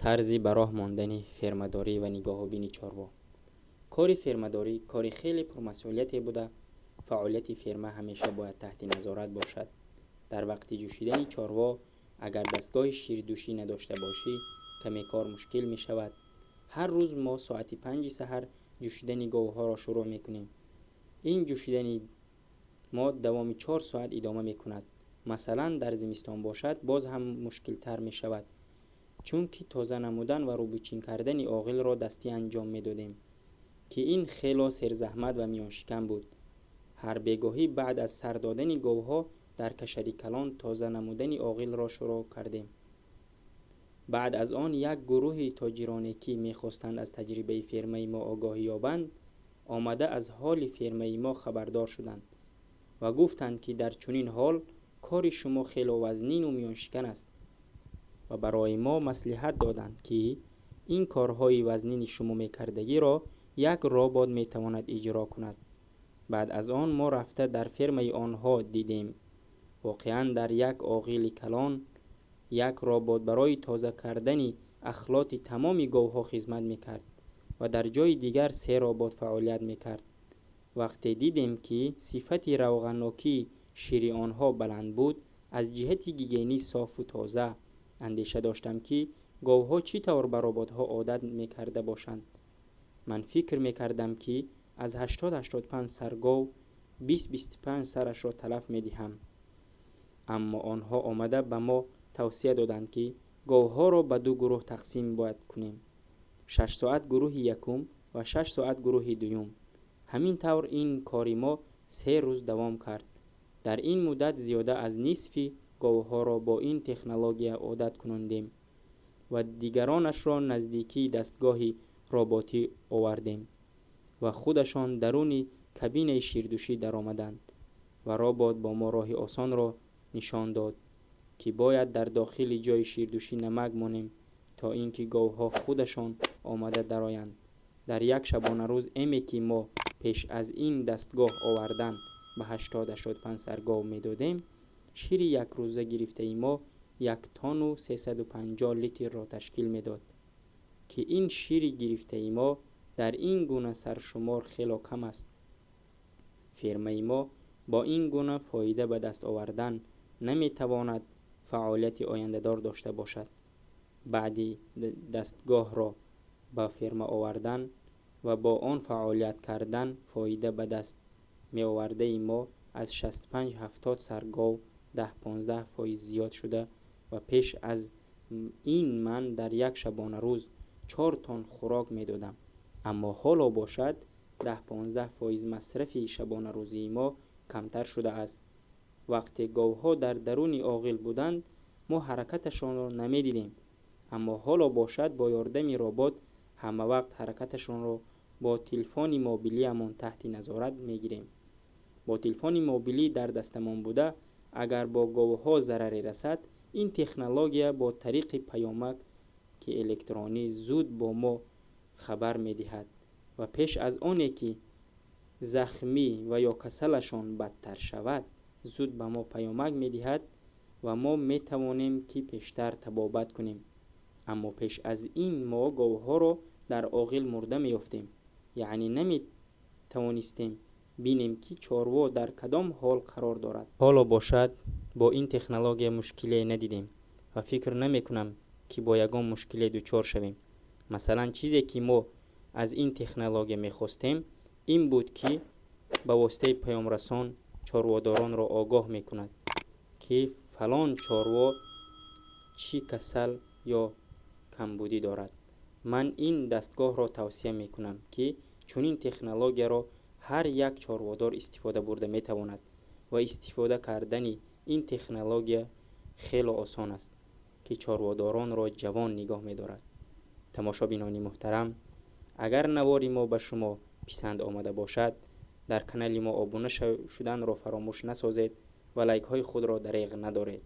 Тарзи ба роҳ мондани фермадорӣ ва нигоҳубини чорво. Кори фермадорӣ кори хеле пурмасъулияте буда, фаъолияти ферма ҳамеша бояд таҳти назорат бошад. Дар вақти ҷӯшидани чорво агар дастгоҳи ширдӯшӣ надошта бошӣ, каме кор мушкил мешавад. Ҳар рӯз мо соати 5-и саҳар ҷӯшидани говҳоро шурӯъ мекунем. Ин ҷӯшидани мо давоми 4 соат идома мекунад. Масалан, дар зимистон бошад, боз ҳам мушкилтар мешавад, чунки тоза намудан ва рӯбучин кардани оғилро дастӣ анҷом медодем, ки ин хело серзаҳмат ва миёншикан буд. Ҳар бегоҳӣ баъд аз сар додани говҳо дар кашари калон тоза намудани оғилро шурӯъ кардем. Баъд аз он як гурӯҳи тоҷироне, ки мехостанд аз таҷрибаи фермаи мо огоҳӣ ёбанд, омада аз ҳоли фермаи мо хабардор шуданд ва гуфтанд, ки дар чунин ҳол кори шумо хело вазнину миёншикан аст, ва барои мо маслиҳат доданд, ки ин корҳои вазнини шумо мекардагиро як робот метавонад иҷро кунад. Баъд аз он мо рафта дар фермаи онҳо дидем: воқеан, дар як оғили калон як робот барои тоза кардани ахлоти тамоми говҳо хизмат мекард ва дар ҷои дигар се робот фаъолият мекард. Вақте дидем, ки сифати равғаннокии шири онҳо баланд буд, аз ҷиҳати гигиенӣ софу тоза, андеша доштам, ки говҳо чӣ тавр ба роботҳо одат мекарда бошанд. Ман фикр мекардам, ки аз 80-85 сар гов 20-25 сарашро талаф медиҳам. Аммо онҳо омада ба мо тавсия доданд, ки говҳоро ба ду гурӯҳ тақсим бояд кунем: 6 соат гурӯҳи якум ва 6 соат гурӯҳи дуюм. Ҳамин тавр ин кори мо 3 рӯз давом кард. Дар ин муддат зиёда аз нисфи говҳоро бо ин технология одат кунондем ва дигаронашро наздикии дастгоҳи роботӣ овардем ва худашон даруни кабинаи ширдӯшӣ даромаданд ва робот бо мо роҳи осонро нишон дод, ки бояд дар дохили ҷои ширдӯшӣ намак монем, то ин ки говҳо худашон омада дароянд. Дар як шабонарӯз эме, ки мо пеш аз ин дастгоҳ овардан ба 80-85 сар гов медодем, шири якрӯза гирифтаи мо 1 тонну 350 литрро ташкил медод, ки ин шири гирифтаи мо дар ин гуна саршумор хело кам аст. Фермаи мо бо ин гуна фоида ба даст овардан наметавонад фаъолияти ояндадор дошта бошад. Баъди дастгоҳро ба ферма овардан ва бо он фаъолият кардан, фоида ба даст меовардаи мо аз 65-70 сар гов 10-15% зиёд шуда ва пеш аз ин ман дар як шабонарӯз 4 тонн хӯрок медодам, аммо ҳоло бошад 10-15% масрафи шабонарӯзии мо камтар шудааст. Вақте говҳо дар даруни оғил буданд, мо ҳаракаташонро намедидем, аммо ҳоло бошад бо ёрдами робот ҳамавақт ҳаракаташонро бо телефони мобилиамон таҳти назорат мегирем. Бо телефони мобилӣ дар дастамон буда, агар бо говҳо зараре расад, ин технология бо тариқи паёмаки электронӣ зуд бо мо хабар медиҳад ва пеш аз оне ки захмӣ ва ё касалашон бадтар шавад, зуд ба мо паёмак медиҳад ва мо метавонем, ки пештар табобат кунем. Аммо пеш аз ин мо говҳоро дар оғил мурда меёфтем, яъне наметавонистем бинем, ки чорво дар кадом ҳол қарор дорад. Ҳоло бошад бо ин технология мушкиле надидем ва фикр намекунам, ки бо ягон мушкиле дучор шавем. Масалан, чизе, ки мо аз ин технология мехостем, ин буд, ки ба воситаи паёмрасон чорводоронро огоҳ мекунад, ки фалон чорво чӣ касал ё камбудӣ дорад. Ман ин дастгоҳро тавсия мекунам, ки чунин технологияро ҳар як чорводор истифода бурда метавонад ва истифода кардани ин технология хело осон аст, ки чорводоронро ҷавон нигоҳ медорад. Тамошобинони муҳтарам, агар навори мо ба шумо писанд омада бошад, дар канали мо обуна шуданро фаромӯш насозед ва лайкҳои худро дареғ надоред.